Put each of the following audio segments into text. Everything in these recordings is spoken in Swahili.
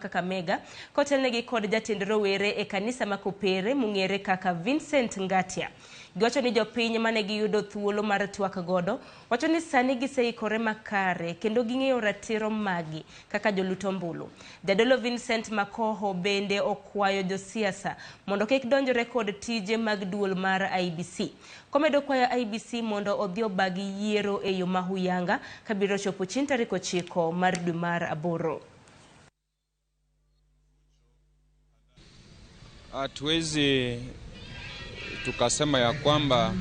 Kakamega kotelnegi kod jatend rowere e kanisa ma Kopere mong'ere kaka Vincent Ngatia. Giwacho ni jopiny mane giyudo thuolo mar twak godo wacho ni sani giseikore makare kendo ging'eyo ratiro maggi kaka jolut ombulu. Jadolo Vincent Makoho bende okwayo josiasa mondo kik donjre kod tije mag duol mar IEBC. Komedo kwayo IEBC mondo odhi obag yiero e yo ma huyanga kabiro chopo chieng' tarik 9 mar dwe mar 8. Hatuwezi tukasema ya kwamba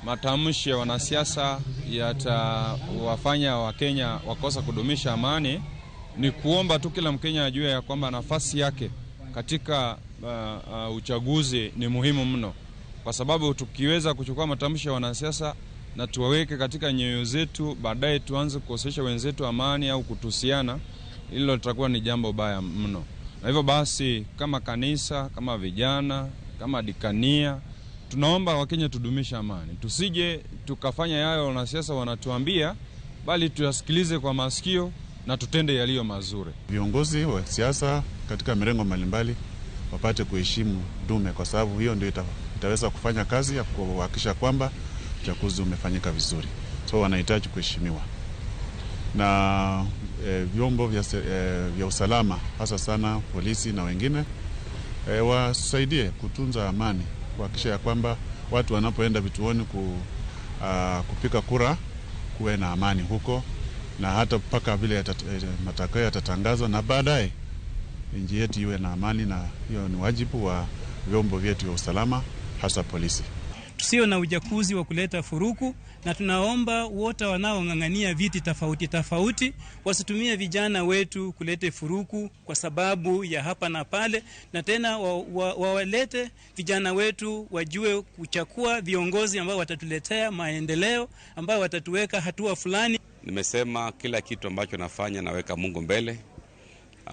matamshi ya wanasiasa yatawafanya Wakenya wakosa kudumisha amani. Ni kuomba tu kila Mkenya ajue ya kwamba nafasi yake katika uchaguzi ni muhimu mno, kwa sababu tukiweza kuchukua matamshi ya wanasiasa na tuwaweke katika nyoyo zetu, baadaye tuanze kukosesha wenzetu amani au kutusiana, hilo litakuwa ni jambo baya mno. Na hivyo basi, kama kanisa, kama vijana, kama dikania, tunaomba Wakenya tudumishe amani, tusije tukafanya yayo wanasiasa wanatuambia, bali tuyasikilize kwa masikio na tutende yaliyo mazuri. Viongozi wa siasa katika mirengo mbalimbali wapate kuheshimu dume, kwa sababu hiyo ndio itaweza kufanya kazi ya kuhakikisha kwamba uchaguzi umefanyika vizuri. So wanahitaji kuheshimiwa na vyombo vya usalama, hasa sana polisi na wengine, wasaidie kutunza amani, kuhakikisha ya kwamba watu wanapoenda vituoni kupiga kura kuwe na amani huko, na hata mpaka vile matokeo yatatangazwa na baadaye nchi yetu iwe na amani, na hiyo ni wajibu wa vyombo vyetu vya usalama, hasa polisi. Tusio na ujakuzi wa kuleta furuku, na tunaomba wote wanaong'ang'ania viti tofauti tofauti wasitumie vijana wetu kulete furuku kwa sababu ya hapa na pale, na tena wawalete vijana wetu wajue kuchakua viongozi ambao watatuletea maendeleo, ambao watatuweka hatua fulani. Nimesema kila kitu ambacho nafanya naweka Mungu mbele,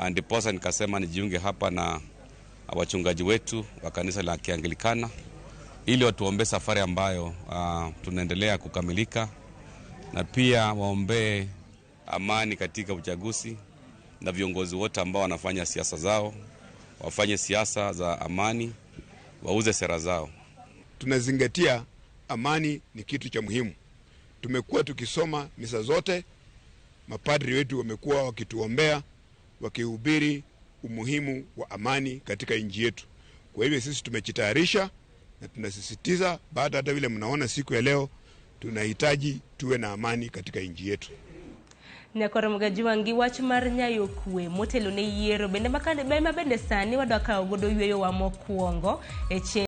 ndiposa nikasema nijiunge hapa na wachungaji wetu wa kanisa la Kianglikana ili watuombee safari ambayo tunaendelea kukamilika, na pia waombee amani katika uchaguzi, na viongozi wote ambao wanafanya siasa zao wafanye siasa za amani, wauze sera zao. Tunazingatia amani ni kitu cha muhimu. Tumekuwa tukisoma misa zote, mapadri wetu wamekuwa wakituombea, wakihubiri umuhimu wa amani katika nchi yetu. Kwa hivyo sisi tumejitayarisha na tunasisitiza, baada hata vile mnaona siku ya leo, tunahitaji tuwe na amani katika nchi yetu. Nyakoro Mgajuwangi wach mar nyayo kwe motelo ne yiero bende ma bende sani wadwa kawo godo yweyo wa mokwongo e